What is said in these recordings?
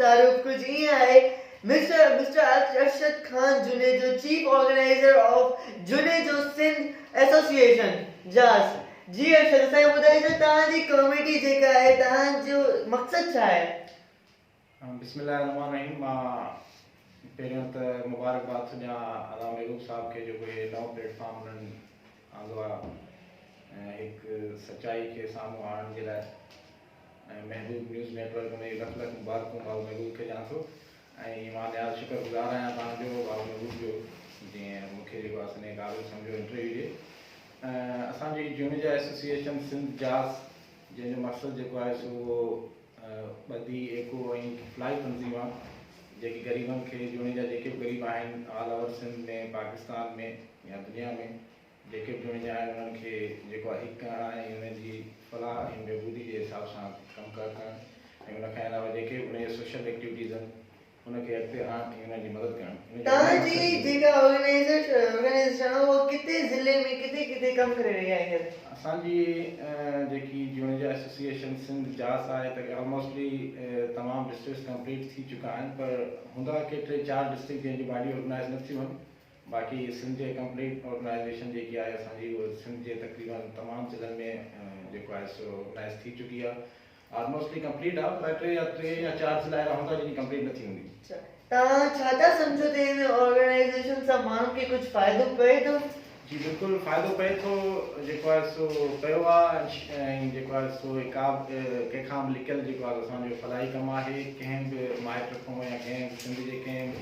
تعارف ڪجهه ائين آهي، mister mister Arshad Khan Junejo chief organizer of Junejo Sindh association, JAS, جي ارشد اسان کي ٻڌائجو توهان جي ڪاميٽي جيڪا آهي توهان جو مقصد ڇا آهي؟ بسم الله الرحمٰن الرحيم مان پهريون ته مبارڪباد ٿو ڏيان ادا محبوب صاحب کي جيڪو هي نئون پليٽ فارم انهن آندو آهي ۽ هڪ سچائي کي سامهون آڻڻ جي لاء ۽ محبوب نيوز نيٽ ورڪ ان جي لک لک مبارڪون ڀائو محبوب کي ڏيان ٿو ۽ مان نهايت شڪر گذار آهيان توهان جو ڀائو محبوب جو جنهن مون کي جيڪو آهي سنهي قابل سمجهيو انٽرويو ڏي ۽ اسان جي جوڻيجا ايسوسيئيشن سنڌ جاس جنهن جو مقصد جيڪو آهي سو اهو ٻڌي ايڪو ۽ فلاحي تنظيم آهي جيڪي غريبن کي جوڻيجا جيڪي به غريب آهن آل اوور سنڌ ۾ پاڪستان ۾ يا دنيا ۾ جيڪي به جوڻيجا آهن انهن کي جيڪو آهي هڪ ڪرڻ آهي ۽ انهن جي فلاح ۽ بهبودي جي حساب سان ڪم ڪار ڪرڻ ۽ ان کان علاوه جيڪي به انهن جي سوشل ايڪٽيوٽيز آهن ان کي اڳتي آڻڻ ۽ انهن جي مدد ڪرڻ ان جو توهان مين جي مقصد اهو آهي. جيڪا آرگنائيزيشن آهي اها ڪٿي ضلعي ۾ ڪٿي ڪٿي ڪم ڪري رهي آهي هينئر؟ اسان جي جيڪي جوڻيجا ايسوسيئيشن سنڌ جاس آهي ته آلموسٽلي تمام ڊسٽرڪٽس ڪمپليٽ ٿي چڪا آهن پر هوندا ڪي ٽي چار ڊسٽرڪٽ جنهن جون باڊي آرگنائيز نه ٿيون آهن باقي سنڌ جي ڪمپليٽ آرگنائيزيشن جيڪي آهي اسان جي اهو سنڌ جي تقريبن تمام ضلعن ۾ جيڪو آهي سو آرگنائيز ٿي چڪي آهي آلموسٽلي ڪمپليٽ آهي پر ٽي يا ٽي يا چار ضلع اهڙا هوندا جن جي ڪمپليٽ نه ٿي هوندي. اڇا توهان ڇا ٿا سمجهو ته هن آرگنائيزيشن سان ماڻهن کي ڪجهه فائدو پئي ٿو؟ جي بلڪل فائدو پئي ٿو جيڪو آهي سو پيو آهي ۽ جيڪو آهي سو ڪا به ڪنهن کان به لڪيل جيڪو آهي اسان جو فلاحي ڪم آهي ڪنهن به مائٽ کان يا ڪنهن به سنڌ جي ڪنهن به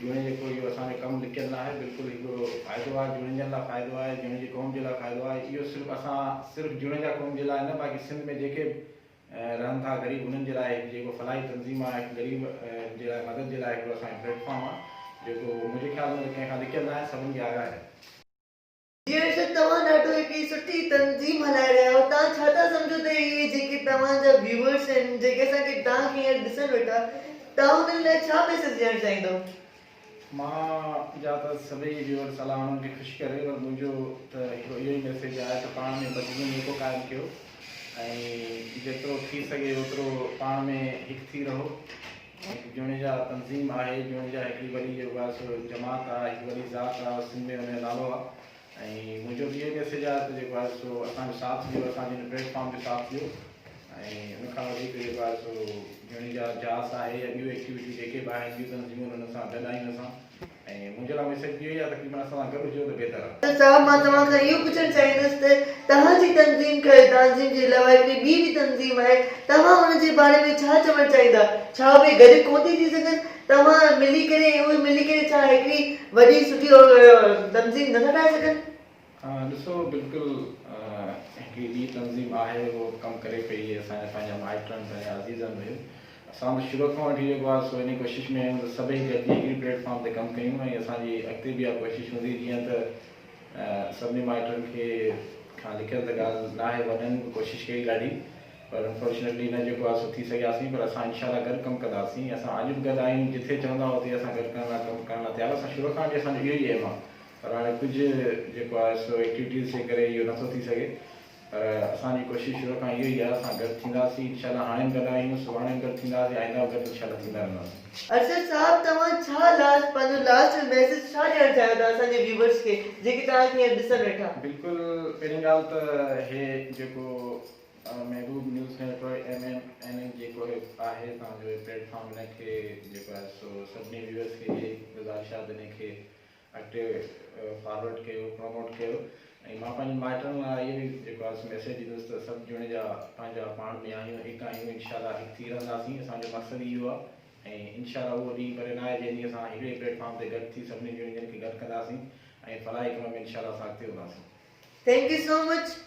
جوڻيجي ڪو اهو اسان جو ڪم لڪيل ناهي بلڪل هڪڙو فائدو آهي جوڻيجن لاء فائدو آهي جوڻيجي قوم جي لاء فائدو آهي اهو صرف اسان صرف جوڻيجا قوم جي لاء نه باقي سنڌ ۾ جيڪي به رهن ٿا غريب انهن جي لاء هڪ جيڪو فلاحي تنظيم آهي هڪ غريب جي لاء مدد جي لاء هڪڙو اسان جو پليٽ فارم آهي جيڪو منهنجي خيال ۾ ته ڪنهن کان لڪيل ناهي سڀني کي آگاهه آهي. جي ارشد توهان ڏاڍو هڪڙي سٺي تنظيم هلائي رهيا آهيو توهان ڇا ٿا سمجهو ته اهي جيڪي توهان جا ويوئرس آهن جيڪي اسان کي توهان کي هينئر ڏسن ويٺا توهان انهن لاء ڇا ميسيج ڏيڻ چاهيندو؟ مان جا ته سڀئي ويوئرس الله انهن کي خوش ڪري پر منهنجو ته هڪڙو اهو ئي ميسيج آهي ته پاڻ ۾ ٻڌي ۽ ايڪو قائم ڪيو ۽ جيترو ٿي سگهي اوترو پاڻ ۾ هڪ ٿي رهو هڪ جوڻيجا تنظيم آهي، جوڻيجا هڪڙي وڏي جيڪو آهي سو جماعت آهي، هڪ وڏي ذات آهي، سنڌ ۾ ان جو نالو آهي ۽ منهنجو به اهو ئي ميسيج آهي ته جيڪو آهي سو اسان جو ساٿ ڏيو، اسان جي هن پليٽ فارم جو ساٿ ڏيو ۽ ان کان وڌيڪ جيڪو آهي سو جوڻيجا جاس آهي يا ٻيون ايڪٽيوٽيون جيڪي به آهن ٻيون تنظيمون انهن سان گڏ آهيون اسان. ۽ منهنجي لاء ميسيج اهو ئي آهي تقريبن اسان سان گڏ هجو ته بهتر آهي. صاحب مان توهان کان اهو پڇڻ چاهيندس ته توهان جي تنظيم کي تنظيم جي علاوه هڪڙي ٻي به تنظيم آهي توهان ان جي باري ۾ ڇا چوڻ چاهيندا ڇا اهي گڏ ڪونه ٿي ٿي سگهن توهان ملي ڪري ۽ اهي ملي ڪري ڇا هڪڙي وڏي سٺي تنظيم نٿا ٺاهي سگهن. ڏسو بلڪل هڪڙي ٻي تنظيم آهي اهو ڪم ڪري پئي اسان جا پنهنجا مائٽ آهن پنهنجا عزيز آهن اهي اسان ته شروع کان وٺي جيڪو آهي سو انهي ڪوشش ۾ آهيون ته سڀئي گڏجي هڪڙي پليٽ فارم تي ڪم ڪيون ۽ اسان جي اڳتي به اها ڪوشش هوندي جيئن ته سڀني مائٽن کي کان لکيل ته ڳالهه ناهي وڏن به ڪوشش ڪئي ڏاڍي پر انفارچونيٽلي نه جيڪو آهي سو ٿي سگهياسين پر اسان انشاء الله گڏ ڪم ڪنداسين اسان اڄ به گڏ آهيون جٿي چوندا اتي اسان گڏ ڪرڻ لاء ڪم ڪرڻ لاء تيار اسان شروع کان وٺي اسان جو اهو ئي ايم آهي پر هاڻي ڪجهه جيڪو آهي سو ايڪٽيوٽيز جي ڪري اهو نٿو ٿي سگهي پر اسان جي ڪوشش شروع کان اهو ئي آهي اسان گڏ ٿينداسين انشاء الله هاڻي به گڏ آهيون سڀاڻي به گڏ ٿينداسين آئنده به گڏ انشاء الله ٿيندا رهنداسين. ارشد صاحب توهان ڇا لاسٽ پنهنجو لاسٽ ۾ ميسيج ڇا ڏيڻ چاهيو ٿا اسان جي ويوئرس کي جيڪي توهان کي هينئر ڏسن ويٺا. بلڪل پهرين ڳالهه ته هي جيڪو Mehboob news network M M N N جيڪو هي آهي توهان جو هي پليٽ فارم ان کي جيڪو آهي سو سڀني ويوئرس کي هي گذارش آهي ته ان کي اڳتي فارورڊ ڪيو پروموٽ ڪيو ۽ مان پنهنجي مائٽن لاء اهو ئي جيڪو آهي سو ميسيج ڏيندس ته سڀ جوڻيجا پنهنجا پاڻ ۾ آهيون هڪ آهيون انشاء الله هڪ ٿي رهنداسين اسان جو مقصد ئي اهو آهي ۽ انشاء الله اهو ڏينهن پري ناهي جنهن ڏينهن اسان هڪڙي پليٽ فارم تي گڏ ٿي سڀني جوڻيجن کي گڏ ڪنداسين ۽ فلاحي ڪم ۾ انشاء الله اسان اڳتي هونداسين. Thank you so much.